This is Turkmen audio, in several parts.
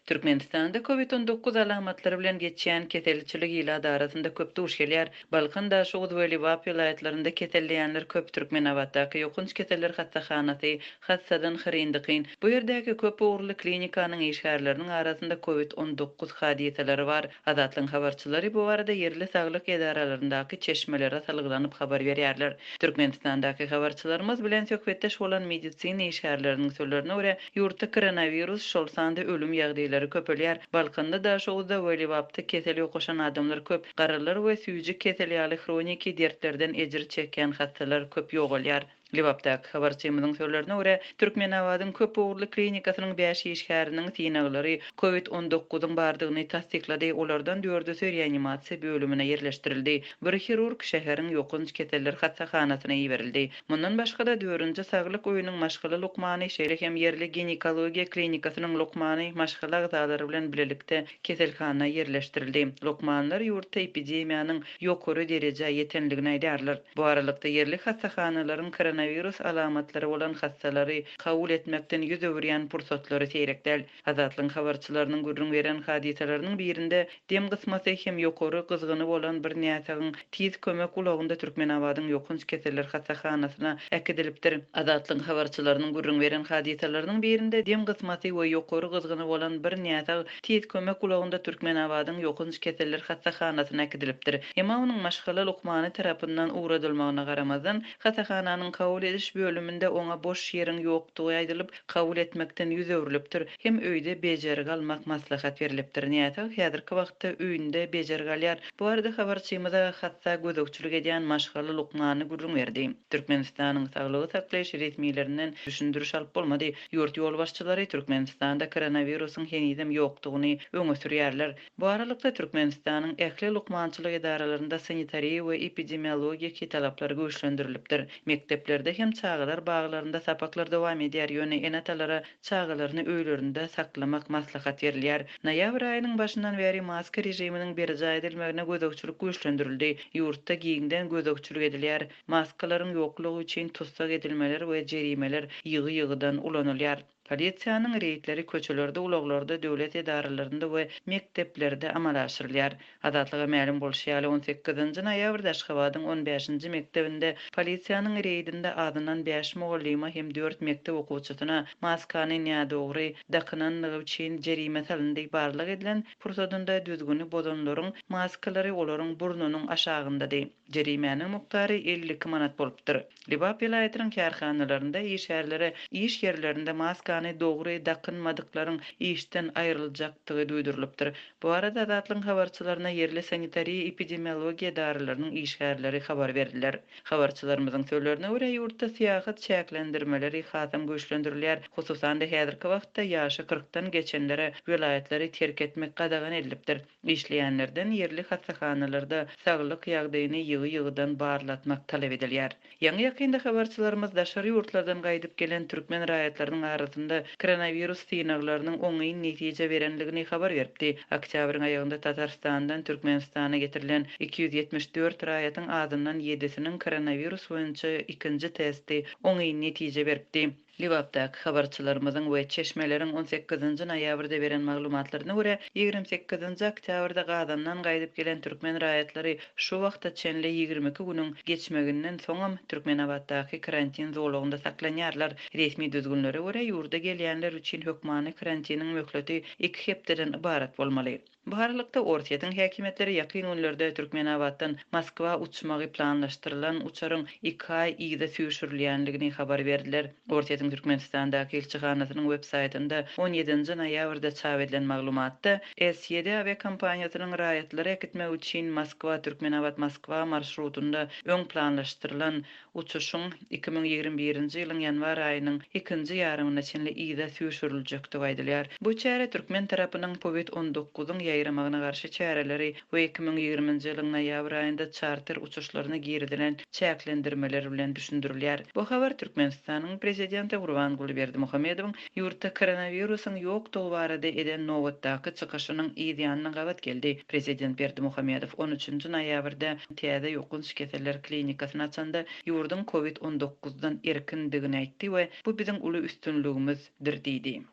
Türkmenistanda Covid 19 alamatlary bilen geçýän keselçilik ilat arasynda köp duş gelýär. Balkan, Daşoguz we Lebap welaýatlarynda keselleýänler köp. Türkmenabatdaky ýokanç keseller hassahanasy hassadan hyryn-dykyn. Bu ýerdäki köp ugurly klinikanyň işgärleriniň arasynda Covid 19 hadysalary bar. Azatlygyň habarçylary bu barada ýerli saglyk edaralaryndaky çeşmelere salgylanyp habar berýärler. Türkmenistandaky habarçylarymyz bilen söhbetdeş bolan medisina işgärleriniň sözlerine görä, ýurtda koronawirus, şol sanda ölüm ýagdaýlary köpelýär. Balkanda, Daşoguzda we Lebapda kesel ýokaşan adamlar köp. Garrylar we süýji kesel ýaly hroniki dertlerden ejir çekýän hassalar köp ýogalýar. Lebapdaky habarçymyzyň sözlerine görä, Türkmenabadyň köp ugurly klinikasynyň bäş işgäriniň synaglary Covid 19 yň bardygyny tassyklady, olardan dördüsi reanimasiýa bölümine ýerleşdirildi. Bir hirurg şäheriň ýokanç keseller hassahanasyna iberildi. Mundan başga-da, dördünji saglyk öýüniň maşgala lukmany, şeýle hem ýerli ginekologiýa klinikasynyň lukmany maşgala agzalary bilen bilelikde keselhana ýerleşdirildi. Lukmanlar ýurtda epidemiýanyň ýokary derejä ýetenligini aýdýarlar. Bu aralykda, ýerli hassahanalaryň koronawirus alamatlary bolan hassalary kabul etmekden ýüz öwürýän pursatlary seýrek däl. Azatlygyň habarçylarynyň gürrüň beren hadysalarynyň birinde dem gysmasy hem ýokary gyzgyny bolan bir näsagyň tiz kömek ulagynda Türkmenabadyň ýokanç keseller hassahanasyna äkidilipdir. Azatlygyň habarçylarynyň gürrüň beren hadysalarynyň birinde dem gysmasy we ýokary gyzgyny bolan bir näsag tiz kömek ulagynda Türkmenabadyň ýokanç keseller hassahanasyna äkidilipdir. Emma onuň maşgala lukmany tarapyndan ugradylmagyna garamazdan, hassahananyň kabul ediş bölüminde oňa boş ýeriň ýokdugy aýdylyp, kabul etmekden ýüz öwrülipdir hem öýde bejergi almak maslahat berlipdir. Näsag häzirki wagtda öýünde bejergi alýar. Bu barada habarçymyza hassa gözegçilik edýän maşgala lukmany gürrüň berdi. Türkmenistanyň saglygy saklaýyş resmilerinden düşündiriş alyp bolmady. Ýurt ýolbaşçylary Türkmenistanda koronawirusyň henizem ýokdugyny öňe sürýärler. Bu aralykda, Türkmenistanyň ähli lukmançylyk edaralarynda sanitariýa we epidemiologiki talaplar güýçlendirilipdir. Mekdeplerde hem çagalar baglarynda sapaklar dowam edýär, ýöne ene-atalara çagalaryny öýlerinde saklamak maslahat berilýär. Noýabr aýynyň başyndan bäri maska režiminiň berjaý edilmegine gözegçilik güýçlendirildi. Ýurtda giňden gözegçilik edilýär. Maskalaryň ýoklugy üçin tussag edilmeler we jerimeler ýygy-ýygydan ulanylýar. Polisiýanyň reýdleri köçelerde, ulaglarda, döwlet edaralarynda we mekdeplerde amala aşyrylýar. Azatlyga mälim bolşy ýaly, on sekizinji noýabrda Aşgabadyň on bäşinji mekdebinde polisiýanyň reýdinde azyndan bäş mugallyma hem dört mekdep okuwçysyna maskany nädogry dakynanlygy üçin jerime salyndy. Barlag edilen pursadynda düzgüni bozanlaryň maskalary olaryň burnunyň aşagyndady. Jerimäniň mukdary 52 manat bolupdyr. Lebap welaýatynyň kärhanalarynda işgärlere iş ýerlerinde maskany dogry dakynmadyklaryň işden aýryljakdygy duýdurylypdyr. Bu barada Azatlygyň habarçylaryna ýerli sanitariýa-epidemiologiýa edaralarynyň işgärleri habar berdiler. Habarçylarymyzyň sözlerine görä, ýurtda syýahat çäklendirmeleri hasam güýçlendirilýär. Hususan-da, häzirki wagtda ýaşy kyrkdan geçenlere welaýatlary terk etmek gadagan edilipdir. Işleýänlerden ýerli hassahanalarda saglyk ýagdaýyny ýygy-ýygydan barlatmak talap edilýär. Ýaňy-ýakynda habarçylarymyz daşary ýurtlardan gaýdyp gelen türkmen raýatlarynyň arasynda koronawirus synaglarynyň oňyn netije berendigini habar beripdi. Oktýabryň aýagynda Tatarystandan Türkmenistana getirilen 274 raýatyň azyndan ýedisiniň koronawirus boýunça ikinji testi oňyn netije beripdi. Lebapdaky habarçylarymyzyň we çeşmeleriň on sekizinji noýabrda beren maglumatlaryna görä, 28-nji oktýabrda Gazandan gaýdyp gelen türkmen raýatlary şu wagta çenli 22 günüň geçmeginden soňam Türkmenabatdaky karantin zolagynda saklanýarlar. Resmi düzgünlere görä, ýurda gelýänler üçin hökmany karantiniň möhleti iki hepdeden ybarat bolmaly. Bu aralykda, Orsýetiň häkimiýetleri ýakyn günlerde Türkmenabatdan Moskwa uçmagy planlaşdyrylan uçaryň iki aý yza süýşürilýändigini habar berdiler. Orsýetiň Türkmenistandaky ilçihanasynyň websaýtynda on ýedinji noýabrda çap edilen maglumatda, S-ýedi awiakompaniýasynyň raýatlary äkitmek üçin Moskwa-Türkmenabat-Moskwa marşrutynda öň planlaşdyrylan Uçuşyň 2021-nji ýylyň ýanwar aýynyň ikinji ýarymyna çenli yza süýşüriljekdigi aýdylýar. Bu çäre türkmen tarapynyň Covid on dokuzyň ýaýramagyna garşy çäreleri we 2020-nji ýylyň noýabr aýynda çarter uçuşlaryna girizilen çäklendirmeler bilen düşündirilýär. Bu habar Türkmenistanyň Prezidenti Gurbanguly Berdimuhamedowyň ýurtda koronawirusyň ýokdugy barada eden nobatdaky çykyşynyň yz ýanyna gabat geldi. Prezident Berdimuhamedow on üçünji noýabrda täze ýokanç keseller klinikasyny açanda, ýurduň Covid 19 dan erkindigini aýtdy we bu biziň uly üstünligimizdir diýdi.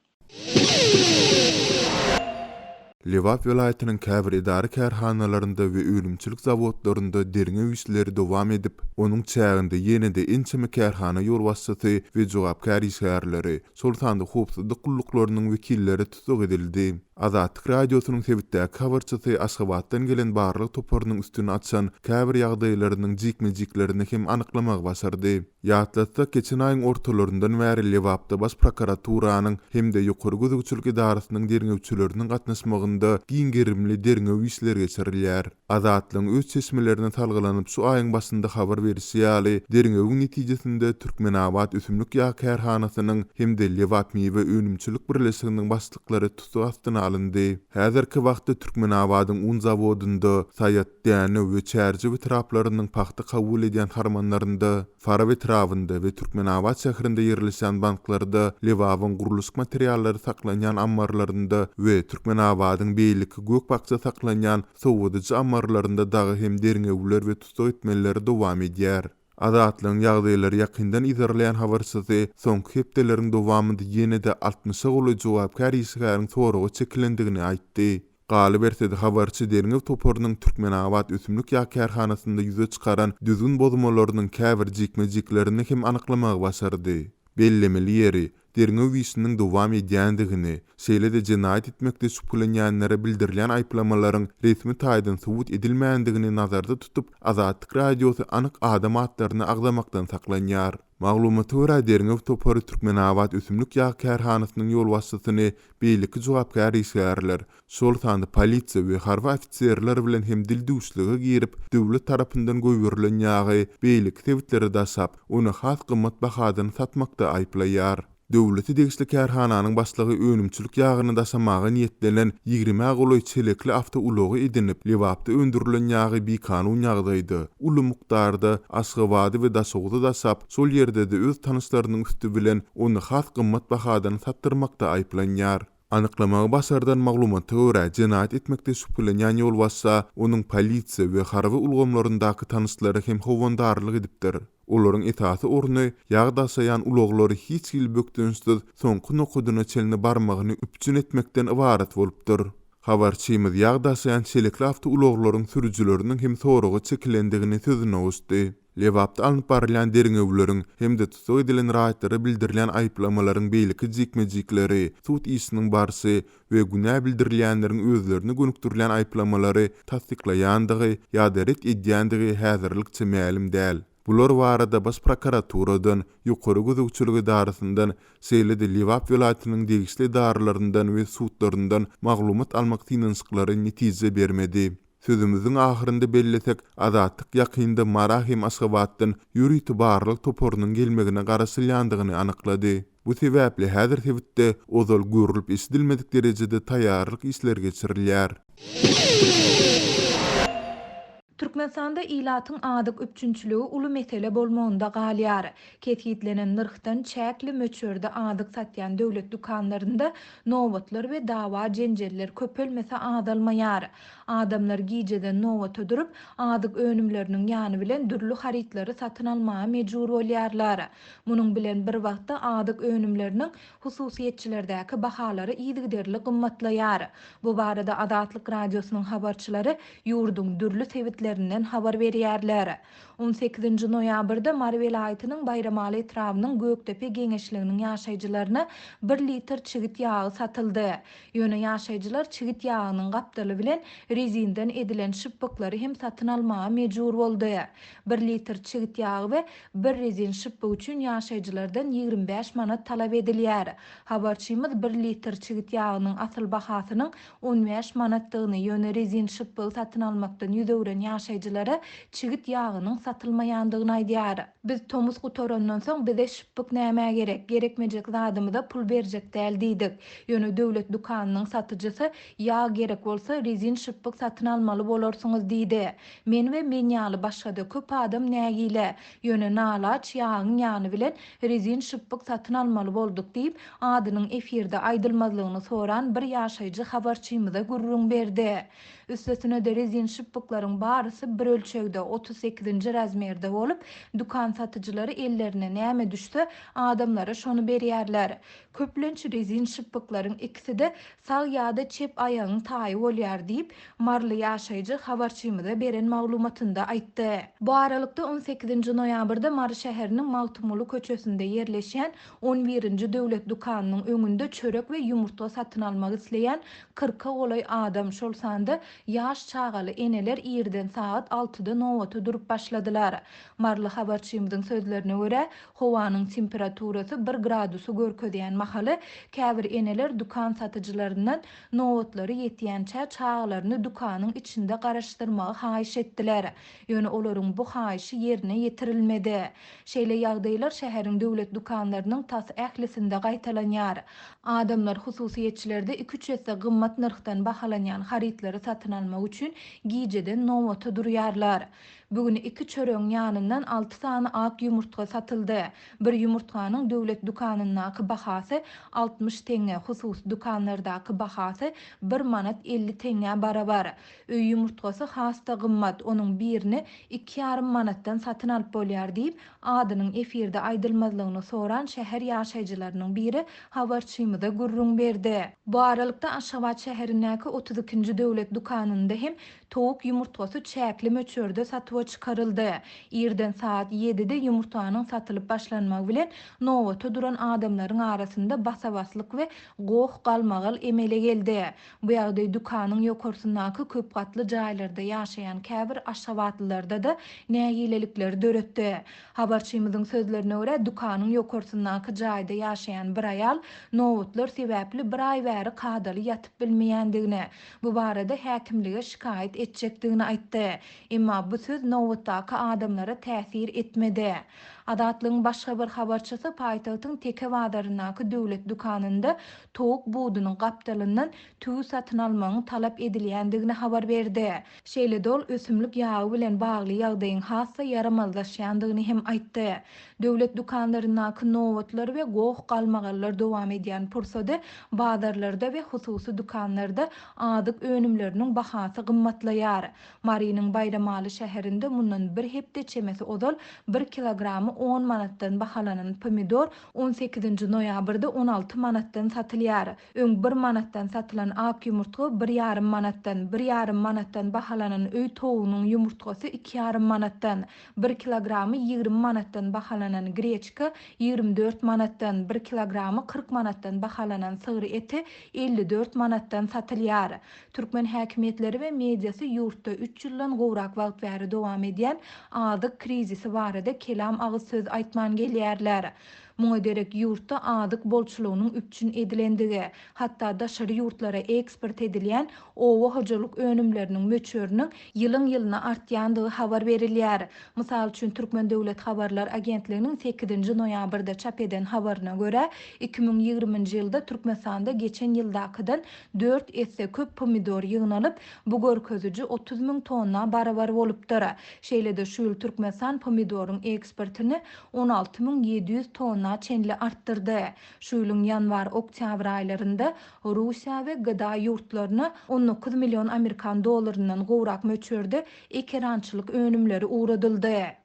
Lebap welaýatynyň käbir edara-kärhanalarynda we önümçilik zawodlarynda derňew işleri dowam edip, onuň çäginde ýene-de ençeme kärhana ýolbaşçysy we jogapkär işgärleri, şol sanda howpsuzlyk gulluklarynyň wekilleri tussag edildi. Azatlyk Radiosynyň sebitdäki habarçysy Aşgabatdan gelen barlag toparynyň üstüni açan käbir ýagdaýlarynyň jikme-jiklerini hem anyklamagy başardy. Ýatlatsak, geçen aýyň ortalaryndan bäri Lebapda Baş prokuraturanyň hem-de Ýokary gözegçilik edarasynyň derňewçileriniň gatnaşmagynda giň gerimli derňew işleri geçirilýär. Azatlygyň öz çeşmelerine salgylanyp şu aýyň başynda habar berişi ýaly, derňewiň netijesinde Türkmenabat ösümlik ýag kärhanasynyň hem-de Lebapmiwe önümçilik birleşiginiň başlyklary tussag astyna alyndy. Häzirki wagtda Türkmenabadyň un zawodynda, Saýat, Dänew we Çärjew etraplarynyň pagta kabul edýän harmanlarynda, Farap etrabynda we Türkmenabat şäherinde ýerleşýän banklarda, Lebabyň gurluşyk materiallary saklanýan ammarlarynda we Türkmenabadyň beýleki gök-bakja saklanýan sowadyjy ammarlarynda dagy hem derňewler we tussag etmeler dowam edýär. Azatlygyň ýagdaýlary ýakyndan yzarlaýan habarçysy soňky hepdeleriň dowamynda ýene-de altmyşa golaý jogapkär işgäriň soraga çekilendigini aýtdy. Galyberse-de, habarçy derňew toparynyň Türkmenabat ösümlik ýag kärhanasynda ýüze çykaran düzgün bozmalarynyň käbir jikme-jiklerini hem anyklamagy başardy. Bellemeli ýeri, derňew işiniň dowam edýändigini, şeýle-de jenaýat etmekde şübhelenýänlere bildirilýän aýyplamalaryň resmi taýdan subut edilmändigini nazarda tutup, Azatlyk Radiosy anyk adam atlaryny agzamakdan saklanýar. Maglumata görä, derňew topary Türkmenabat ösümlik ýag kärhanasynyň ýolbaşçysyny beýleki jogapkär işgärler, şol sanda polisiýa we harby ofiserler bilen hem dildüwşlige girip, döwlet tarapyndan goýberilen ýagy beýleki sebitlere daşap, ony has gymmat bahadan satmakda aýyplaýar. Döwlete degişli kärhananyň başlygy önümçilik ýagyny daşamaga niýetlenen ýigrimä golaý çelekli awtoulagy edinip, Lebapda öndürilen ýagy bikanun ýagdaýda, uly mukdarda Aşgabada we Daşoguza daşap, şol ýerde-de öz tanyşlarynyň üsti bilen ony has gymmat bahadan satdyrmakda aýyplanýar. Anyklamagy başardan maglumata görä, jenaýat etmekde şübhelenýän ýolbaşça onuň polisiýa we harby ulgamlaryndaky tanyşlary hem howandarlyk edipdir. Olaryň esasy orny ýag daşaýan ulaglary hiç hili bökdençsiz soňky nokadyna çenli barmagyny üpjün etmekden ybarat bolupdyr. Habarçymyz ýag daşaýan çelekli awtoulaglaryň sürüjileriniň hem soraga çekilendigini sözüne goşdy. Lebapda alnyp barylýan derňewleriň hem-de tussag edilen raýatlara bildirilýän aýyplamalaryň beýleki jikme-jikleri, sud işiniň barşy we günä bildirilýänleriň özlerine gönükdirilen aýyplamalary tassyklaýandygy ýa-da ret edýändigi häzirlikçe mälim däl. Bular barada Baş prokuraturadan, Ýokary gözegçilik edarasyndan, şeýle-de Lebap welaýatynyň degişli edaralaryndan we sudlaryndan maglumat almak synanyşyklary netije bermedi. Sözümiziň ahyrynda bellesek, Azatlyk ýakynda Mara hem Aşgabatdan ýörite barlag toparynyň gelmegine garaşylýandygyny anyklady. Bu sebäpli häzir sebitde ozal görlüp-eşidilmedik derejede taýýarlyk işleri geçirilýär. Türkmenistanda ilatyň azyk üpjünçiligi uly mesele bolmagynda galýar. Kesgitlenen nyrhdan çäkli möçberde azyk satýan döwlet dükanlarynda nobatlar we dawa-jenjeller köpelmese azalmaýar. Adamlar gijeden nobata durup, azyk önümleriniň ýany bilen dürli harytlary satyn almaga mejbur bolýarlar. Munuň bilen bir wagtda azyk önümleriniň hususyýetçilerdäki bahalary yzygiderli gymmatlaýar. Bu barada Azatlyk Radiosynyň habarçylary ýurduň dürli sebitlerinden habar berýärler. On sekizinji noýabrda Mary welaýatynyň Baýramaly etrabynyň Gökdepe geňeşliginiň ýaşaýjylaryna bir litr çigit ýagy satyldy. Ýöne ýaşaýjylar çigit ýagynyň gapdaly bilen rezinden edilen şypbyklary hem satyn almaga mejbur boldy. Bir litr çigit ýagy we bir rezin şypbyk üçin ýaşaýjylardan 25 manat talap edilýär. Habarçymyz bir litr çigit ýagynyň asyl bahasynyň 15 manatdygyny, ýöne rezin şypbygy satyn almakdan ýüz öwren ýaşaýjylara çigit ýagynyň satylmaýandygyny aýdýar. Biz tomus gutarandan soň bize şypbyk nämä gerek, gerekmejek zadymyza pul berjek däl diýdik. Ýöne döwlet dükanynyň satyjysy ýag gerek bolsa rezin şypbyk satyn almaly bolarsyňyz diýdi. Men we men ýaly başga-da köp adam nägile. Ýöne nalaç ýagyň ýany bilen rezin şypbyk satyn almaly bolduk diýip, adynyň efirde aýdylmazlygyny soran bir ýaşaýjy habarçymyza gürrüň berdi. Üstesine-de rezin şypbyklaryň barlygy. barysy bir ölçegde, 38-nji razmerde bolup, dükan satyjylary ellerine näme düşse, adamlara şony berýärler. Köplenç rezin şypbyklaryň ikisi-de sag ýa-da çep aýagyň taýy bolýar diýip, maryly ýaşaýjy habarçymyza beren maglumatynda aýtdy. Bu aralykda, on sekizinji noýabrda Mary şäheriniň Magtymguly köçesinde ýerleşýän on birinji döwlet dükanynyň öňünde çörek we ýumurtga satyn almak isleýän kyrka golaý adam, şol sanda ýaş çagaly eneler irden sagat altyda nobata durup başladylar. Maryly habarçymyzyň sözlerine görä, howanyň temperaturasy bir gradusy görkezýän mahaly, käbir eneler dükan satyjylaryndan nobatlary ýetýänçä çagalaryny dükanyň içinde garaşdyrmagy haýyş etdiler. Ýöne olaryň bu haýyşy ýerine ýetirilmedi. Şeýle ýagdaýlar şäheriň döwlet dükanlarynyň tas ählisinde gaýtalanýar. Adamlar hususyýetçilerde iki-üç esse gymmat nyrhdan bahalanýan harytlary satyn almak üçin gijeden nobata durýarlar. Bu gün iki çöregiň ýanyndan alty sany ak ýumurtga satyldy. Bir ýumurtganyň döwlet dükanyndaky bahasy 60 teňňe, hususy dükanlardaky bahasy bir manat 50 teňňä barabar. Öý ýumurtgasy has-da gymmat, onuň birini iki ýarym manatdan satyn alyp bolýar diýip, adynyň efirde aýdylmazlygyny soran şäher ýaşaýjylarynyň biri habarçymyza gürrüň berdi. Bu aralykda, Aşgabat şäherindäki 32-nji döwlet dükanynda hem Towuk ýumurtgasy çäkli möçberde satuwa çykaryldy. Irden sagat ýedide ýumurtganyň satylyp başlanmagy bilen nobata duran adamlaryň arasynda basa-baslyk we goh-galmagal emele geldi. Bu ýagdaý dükanyň ýokarsyndaky köp gatly jaýlarda ýaşaýan käbir aşgabatlylarda-da nägilelikleri döretdi. Habarçymyzyň sözlerine görä, dükanyň ýokarsyndaky jaýda ýaşaýan bir aýal nobatlar sebäpli bir aý bäri kadaly ýatyp bilmeýändigini, Bu barada häkimlige şikaýat etjekdigini aýtdy. Emma bu söz nobatdaky adamlara täsir etmedi. Azatlygyň başga bir habarçysy paýtagtyň Teke bazaryndaky döwlet dükanynda towuk budunyň gapdalyndan tüwi satyn almagyň talap edilýändigini habar berdi. Şeýle-de ol ösümlik ýagy bilen bagly ýagdaýyň has-da ýaramazlaşýandygyny hem aýtdy. Döwlet dükanlaryndaky nobatlar we goh-galmagallar dowam edýän pursady bazarlarda we hususy dükanlarda azyk önümleriniň bahasy gymmatlaýar. Marynyň Baýramaly şäherinde mundan bir hepde çemesi ozal bir kilogramy on manatdan bahalanan pomidor on sekizinji noýabrda 16 manatdan satylýar. Öň bir manatdan satylan ak ýumurtga bir ýarym manatdan, bir ýarym manatdan bahalanan öý towugynyň ýumurtgasy iki ýarym manatdan, Bir kilogramy 20 manatdan bahalanan greçka 24 manatdan, bir kilogramy 40 manatdan bahalanan sygyr eti 54 manatdan satylýar. Türkmen häkimiýetleri we mediasy ýurtda üç ýyldan gowrak wagt bäri dowam edýän azyk krizisi barada kelam agyz söz aýtman gelýärler. Muňa derek ýurtda azyk bolçulygynyň üpjün edilendigi, hatda daşary ýurtlara eksport edilýän oba hojalyk önümleriniň möçberiniň ýylyň-ýylyna artýandygy habar berilýär. Mysal üçin, Türkmen döwlet habarlar agentliginiň sekizinji noýabrda çap eden habaryna görä, 2020-nji ýylda Türkmenistanda geçen ýyldakydan dört esse köp pomidor ýygnalyp, bu görkeziji 30 müň tonna barabar bolupdyr. Şeýle-de şu ýyl Türkmenistan pomidoryň eksportyny 16 700 tonna çenli artdyrdy. Şu ýylyň ýanwar-oktýabr aýlarynda Russiýa we GDA ýurtlaryna 19 million amerikan dollaryndan gowrak möçberde ekerançylyk önümleri ugradyldy.